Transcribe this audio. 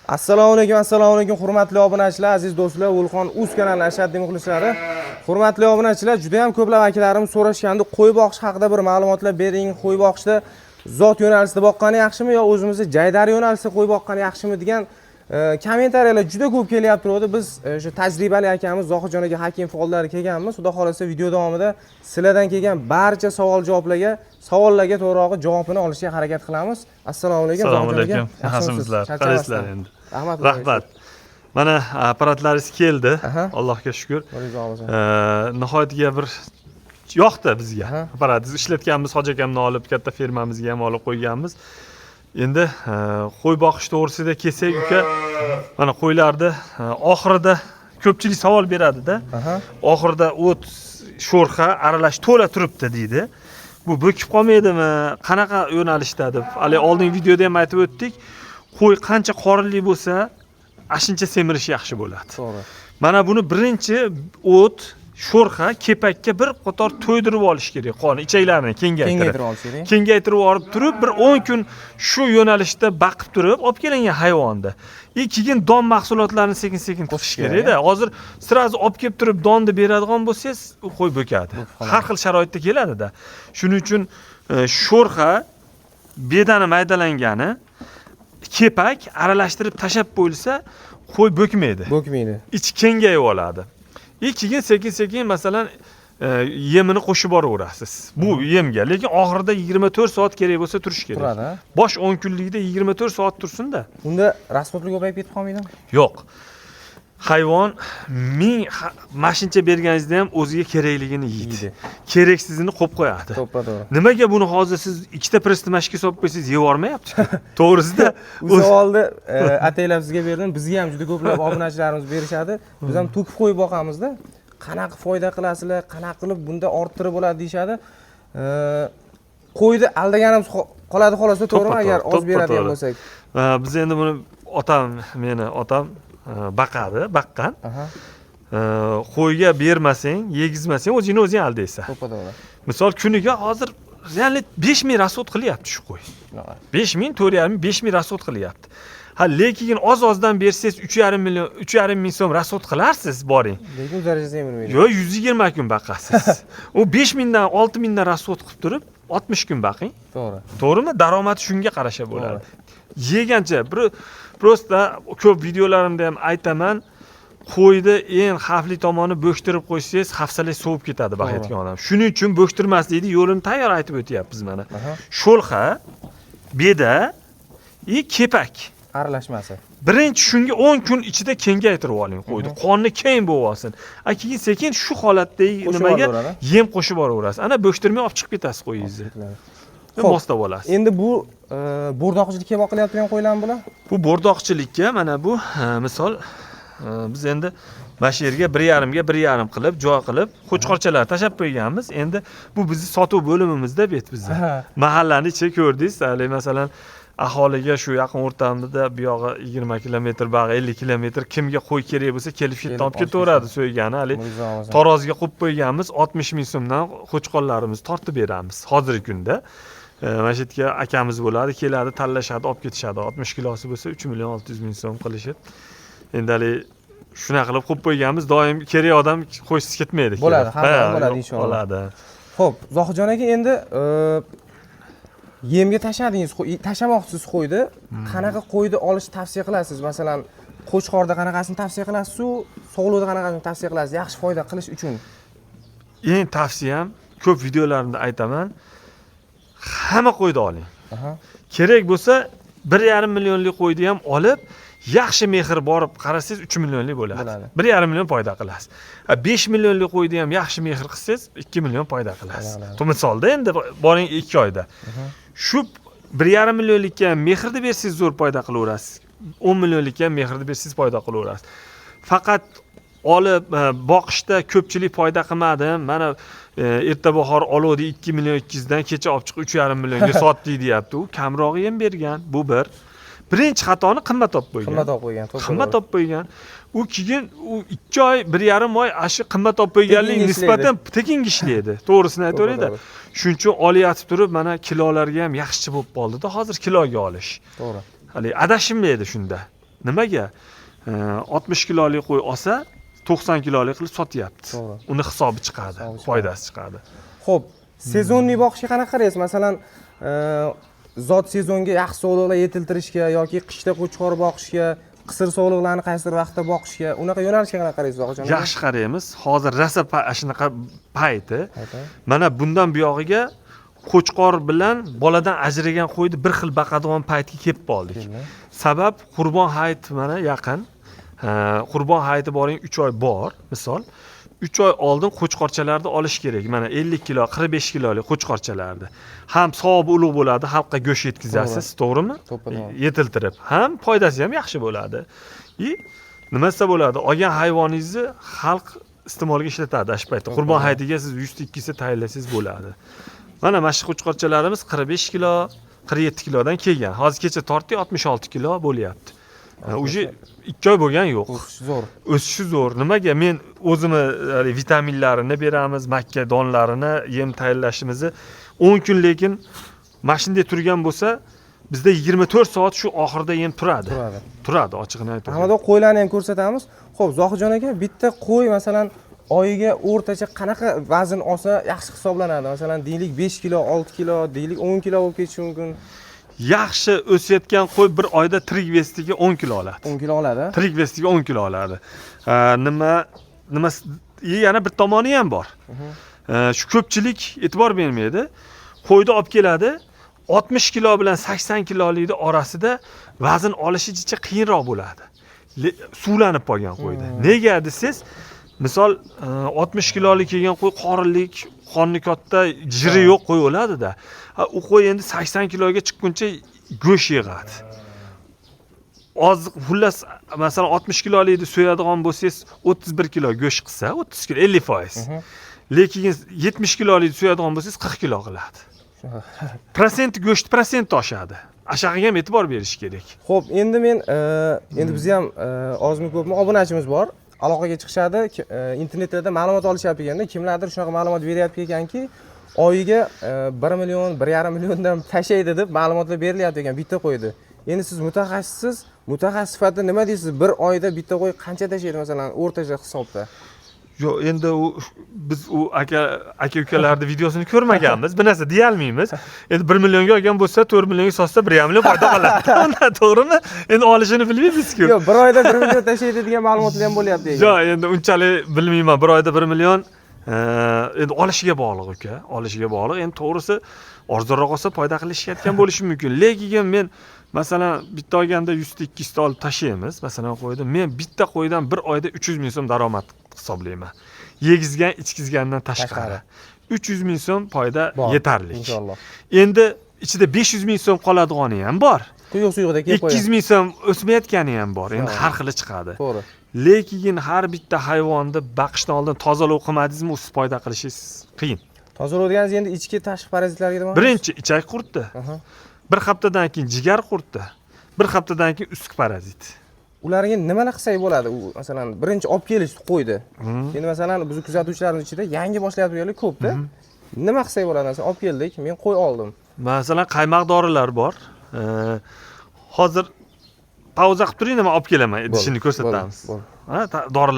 Assalomu alaykum, assalomu alaykum, hurmatli obunachilar, aziz do'stlar, Ulxon uz kanalining ashaddiy muxlislari. Hurmatli obunachilar, juda ham ko'plab akalarimiz so'rashgandi, qo'y boqish haqida bir ma'lumotlar bering, qo'y boqishda zot yo'nalishida boqqani yaxshimi yo o'zimizni jaydari yo'nalishida qo'y boqqani yaxshimi degan kommentariyalar juda ko'p kelyapti turibdi. Biz o'sha tajribali akamiz Zohidjon aka Hakimov oldilariga kelganmiz. Xudo xohlasa, video davomida sizlardan kelgan barcha savol javoblarga, savollarga to'g'rirog'i javobini olishga harakat qilamiz. Assalomu alaykum, Assalomu Zohidjon aka. alaykum. Yaxshimisizlar? Yaxshimisizlar? Charchamasdan. Qalaysizlar endi? Rahmat. Rahmat. Mana apparatlaringiz keldi. Allohga shukur. Rizo bo'lsin. Nihoyatga bir yoqdi bizga. Apparatingizni ishlatganmiz, hoji akamni olib, katta fermamizga ham olib qo'yganmiz. Endi qo'y boqish to'g'risida kelsak, uka, mana qo'ylarni oxirida ko'pchilik savol beradi-da. Oxirida o't, sho'rxa aralash to'la turibdi deydi. Bu bo'kib qolmaydimi? Qanaqa yo'nalishda deb. Hali oldingi videoda ham aytib o'tdik. Qo'y qancha qorinli bo'lsa, ashuncha semirishi yaxshi bo'ladi. Mana buni birinchi o't, sho'rxa, kepakka bir qator to'ydirib olish kerak, qon ichaklarini kengaytirib. Kengaytirib olish kerak. Kengaytirib olib turib, bir 10 kun shu yo'nalishda baqib turib, olib kelingan hayvonni. И keyin don mahsulotlarini sekin-sekin qo'shish kerak, kerakda. Hozir сразу olib kelib turib donni beradigan bo'lsangiz, u qo'y bo'kadi. Qoladi. Har xil sharoitda keladida. Shuning uchun sho'rxa, bedani maydalangani, kepak aralashtirib tashlab qo'yilsa, qo'y bo'kmaydi. Bo'kmaydi. Ichi kengayib oladi. И keyin sekin-sekin, masalan, yemini qo'shib boraverasiz. Bu yemga, lekin oxirida 24 soat kerak bo'lsa turish kerak. Turadi, ha? Bosh 10 kunlikda 24 soat tursin-da. Unda расход lar ko'payib ketib qolmaydimi? Yo'q. Hayvon ming mashincha berganingizda ham o'ziga kerakligini yeydi. Yeydi. Keraksizini qo'yib qo'yadi. To'ppa to'g'ri. Nimaga buni hozir siz ikkita pressni mashga solib qo'ysangiz yevormayapti? To'g'risida. Bu savolni ataylab sizga berdim. Bizga ham juda ko'plab obunachilarimiz berishadi. Biz ham to'kib qo'yib boqamizda. Qanaqa foyda qilasizlar, qanaqa qilib bunda orttirib bo'ladi deyishadi. Qo'yni aldaganimiz qoladi xolos, to'g'rimi? To'ppa Agar to'g'ri, oz to'ppa beradigan to'g'ri. bo'lsak. Biz endi buni otam, meni otam baqadi, baqqan. Qo'yga bermasang, yegizmasang, o'zingni o'zing aldaysan. To'ppa to'g'ri. Misol, kuniga hozir реально 5000 расход qilyapti shu qo'y. Shunaqa. 5000, 4,5 ming, 5000 расход qilyapti. Ha, lekin oz ozdan bersangiz 3,5 million, 3,5 ming so'm расход qilarsiz, boring. Lekin u darajada semirmaydi. Yo'q, 120 kun baqasiz. U 5000 dan, 6000 dan расход qilib turib, 60 kun baqing. To'g'ri. To'g'rimi? Daromadi shunga qarasha bo'ladi. Yegancha bir просто ko'p videolarimda ham aytaman, qo'yni eng xavfli tomoni bo'ktirib qo'ysangiz, hafsalangiz sovib ketadi baqayotgan odam. Shuning uchun bo'ktirmaslikni yo'lini tayyor aytib o'tyapmiz mana. Sho'lxa, beda и kepak. Aralashmasi. Birinchi shunga 10 kun ichida kengaytirib oling qo'yni. Qonni keng bo'lib olsin. A keyin sekin shu holatdagi Qo'shib nimaga boraveradi. Yem qo'shib boraverasiz. Ana bo'ktirmay olib chiqib ketasiz qo'yingizni. Xo'p. Moslab olasiz. Endi bu bo'rdoqchilikka boqilayotgan qo'ylarmi bular? Bu bo'rdoqchilikka mana bu misol biz endi mana shu yerga 1,5ga 1,5 qilib joy qilib qo'chqorchalar tashlab qo'yganmiz. Endi bu bizni sotuv bo'limimizda bet bizni. Mahallani ichiga ko'rdingiz, hali masalan aholiga shu yaqin o'rtamizda bu yog'i 20 kilometr, bog'i 50 kilometr, kimga qo'y kerak bo'lsa kelib shu yerdan Kelib olib ketaveradi so'ygani. Hali Rizo bo'lsin. Taroziga qo'yib qo'yganmiz, 60 ming so'mdan qo'chqorlarimizni tortib beramiz hozirgi kunda. Mana shu yerga akamiz bo'ladi, keladi, tanlashadi, olib ketishadi. 60 kilosi bo'lsa 3 million 600 ming so'm qilishib. Endi haligi shunaqa qilib qo'yib qo'yganmiz, doim kerak odam qo'ysiz ketmaydi. Bo'ladi, kelib. har doim Ha, bo'ladi inshaalloh. Bo'ladi. Xo'p, Zohidjon aka, endi yemga tashladingiz, tashlamoqchisiz qo'yni. Qanaqa qo'yni olishni tavsiya qilasiz? Masalan, qo'chqorda qanaqasini tavsiya qilasiz-u, sog'liqda qanaqasini tavsiya qilasiz yaxshi foyda qilish uchun? Eng tavsiyam, ko'p videolarimda aytaman, hamma qo'yni oling. Kerak bo'lsa 1,5 millionlik qo'yni ham olib, yaxshi mehr borib qarasangiz 3 millionlik bo'ladi. Bo'ladi. 1,5 million foyda qilasiz. Ha, 5 millionlik qo'yni ham yaxshi mehr qilsangiz 2 million foyda qilasiz. Foyda qiladi. To misolda endi boring 2 oyda. Shu 1,5 millionlikka ham mehrni bersangiz zo'r foyda qilaverasiz. 10 millionlikka ham mehrni bersangiz foyda qilaverasiz. Faqat olib boqishda ko'pchilik foyda qilmadim. Mana erta bahor oluvdi 2 million 200 dan, kecha olib chiqib 3,5 millionga sotdik deyapti. U kamrog'i ham bergan. Bu bir. Birinchi xatoni qimmat olib qo'ygan. Qimmat olib qo'ygan, to'g'ri. Qimmat olib qo'ygan. U keyin u 2 oy, 1,5 oy shu qimmat olib qo'yganlik Tekinga nisbatan tekinga ishlaydi. To'g'risini aytaverayda. To'g'ri. Shuning uchun olyatib turib mana kilolarga ham yaxshi bo'lib qoldida hozir kiloga olish. To'g'ri. Haligi adashmaydi shunda. Nimaga? 60 kilolik qo'y olsa, 90 kilolik qilib sotyapti. To'g'ri. Uni hisobi chiqadi, Hisobi chiqadi. Foydasi chiqadi. Xo'p, сезонный boqishga qanaqa qaraysiz? Masalan, zot sezonga yaxshi sog'liqlar yetiltirishga yoki qishda qo'chqor boqishga, qisir sog'liqlarni qaysidir vaqtda boqishga, unaqa yo'nalishga qanaqa qaraysiz, Zohidjon aka? Yaxshi qaraymiz. Hozir rosa shunaqa payti. Payti. Mana bundan buyog'iga qo'chqor bilan boladan ajragan qo'yni bir xil baqadigan paytga kelib qoldik. Keldi. Sabab, Qurbon hayit mana yaqin. Qurbon hayiti boring 3 oy bor, misol. 3 oy oldin qo'chqorchalarni olish kerak. Mana 50 kilo, 45 kilolik qo'chqorchalarni. Ham savobi ulug' bo'ladi, xalqqa go'sht yetkazasiz, to'g'rimi? To'ppa-to'g'ri. Yetiltirib, ham foydasi ham yaxshi bo'ladi. И nima desa bo'ladi? Olgan hayvoningizni xalq iste'molga ishlatadi shu paytda. Qurbon hayitiga siz 100 ta, 200 ta tayinlasangiz bo'ladi. Mana shu qo'chqorchalarimiz 45 kilo, 47 kilodan kelgan. Hozir kecha tortdik, 66 kilo bo'lyapti. Уже 2 oy bo'lgan yo'q. O'sishi zo'r. O'sishi zo'r. Nimaga? Men o'zimni haligi vitaminlarini beramiz, makka donlarini yem tayinlashimizni 10 kun, lekin mana shunday turgan bo'lsa, bizda 24 soat shu oxirida yem turadi. Turadi. Turadi, ochig'ini aytaman. Ahmad aka, qo'ylarni ham ko'rsatamiz. Xo'p, Zohidjon aka, bitta qo'y masalan oyiga o'rtacha qanaqa vazn olsa yaxshi hisoblanadi? Masalan, deylik 5 kilo, 6 kilo, deylik 10 kilo bo'lib ketishi mumkin. Yaxshi o'sayotgan qo'y bir oyda tirik вес iga 10 kilo oladi. 10 kilo oladi. Tirik вес iga 10 kilo oladi. Ha, nima nima yana bir tomoni ham bor. Shu ko'pchilik e'tibor bermaydi. Qo'yni olib keladi, 60 kilo bilan 80 kilolikni orasida vazn olishi jicha qiyinroq bo'ladi. Suvlanib qolgan qo'yda. Nega desangiz, misol 60 kilolik kelgan qo'y qorinlik, qonni katta, jiri yo'q qo'y o'ladida. Ha, u qo'y endi 80 kiloga chiqquncha go'sht yig'adi. Oziq, xullas, masalan, 60 kilolikni so'yadigan bo'lsangiz, 31 kilo go'sht qilsa, 30 kilo, 50%. Lekin 70 kilolikni so'yadigan bo'lsangiz, 40 kilo qiladi. Prosent go'sht prosent oshadi. Ashag'iga ham e'tibor berish kerak. Xo'p, endi men endi bizni ham ozmi ko'pmi obunachimiz bor. Aloqaga chiqishadi, internetlarda ma'lumot olishyapti ekanda, kimlardir shunaqa ma'lumot beryapti ekanki, oyiga 1 million, 1,5 milliondan tashlaydi deb ma'lumotlar berilyapti ekan bitta qo'yni. Endi siz mutaxassissiz, mutaxassis sifatida nima deysiz? Bir oyda bitta qo'y qancha tashlaydi masalan o'rtacha hisobda? Yo'q, endi u biz u aka ukalarni videosini ko'rmaganmiz. Bir narsa deya olmaymiz. Endi 1 millionga olgan bo'lsa, 4 millionga sotsa 1,5 million foyda qoladi. Undan, to'g'rimi? Endi olishini bilmaymiz-ku. Yo'q, bir oyda 1 million tashlaydi degan ma'lumotlar ham bo'lyapti ekan. Yo'q, endi unchalik bilmayman. Bir oyda 1 million endi olishiga bog'liq uka, olishiga bog'liq. Endi to'g'risi arzonroq olsa foyda qilishayotgan bo'lishi mumkin. Lekin men masalan bitta olganda 100 ta, 200 ta olib tashlaymiz. Masalan qo'yda men bitta qo'ydan bir oyda 300 ming so'm daromad hisoblayman. Yegizgan, ichkizgandan tashqari. Tashqari. 300 ming so'm foyda Bor, yetarli. Inshaalloh. Endi ichida 500 ming so'm qoladigani ham bor. Quyuq suyuqda kelib 200 ming so'm o'smayotgani ham bor. Endi Shu. har xili chiqadi. To'g'ri. Lekin har bitta hayvonni baqishdan oldin tozalov qilmadingizmi, u siz foyda qilishingiz qiyin. Tozalov deganingiz endi ichki tashqi parazitlarga demoqchisiz? Birinchi ichak qurti. Bir haftadan keyin jigar qurti. Bir haftadan keyin ustki parazit. Ularga nimalar qilsak bo'ladi? U masalan birinchi olib kelish qo'ydi. Endi masalan bizni kuzatuvchilarimiz ichida yangi boshlayotganlar ko'pda. Nima qilsak bo'ladi? Masalan olib keldik, men qo'y oldim. Masalan, qaymoq dorilar bor. Hozir pauza qilib turing, nima olib kelaman, idishini ko'rsatamiz. Bo'ldi. Ha, dorilar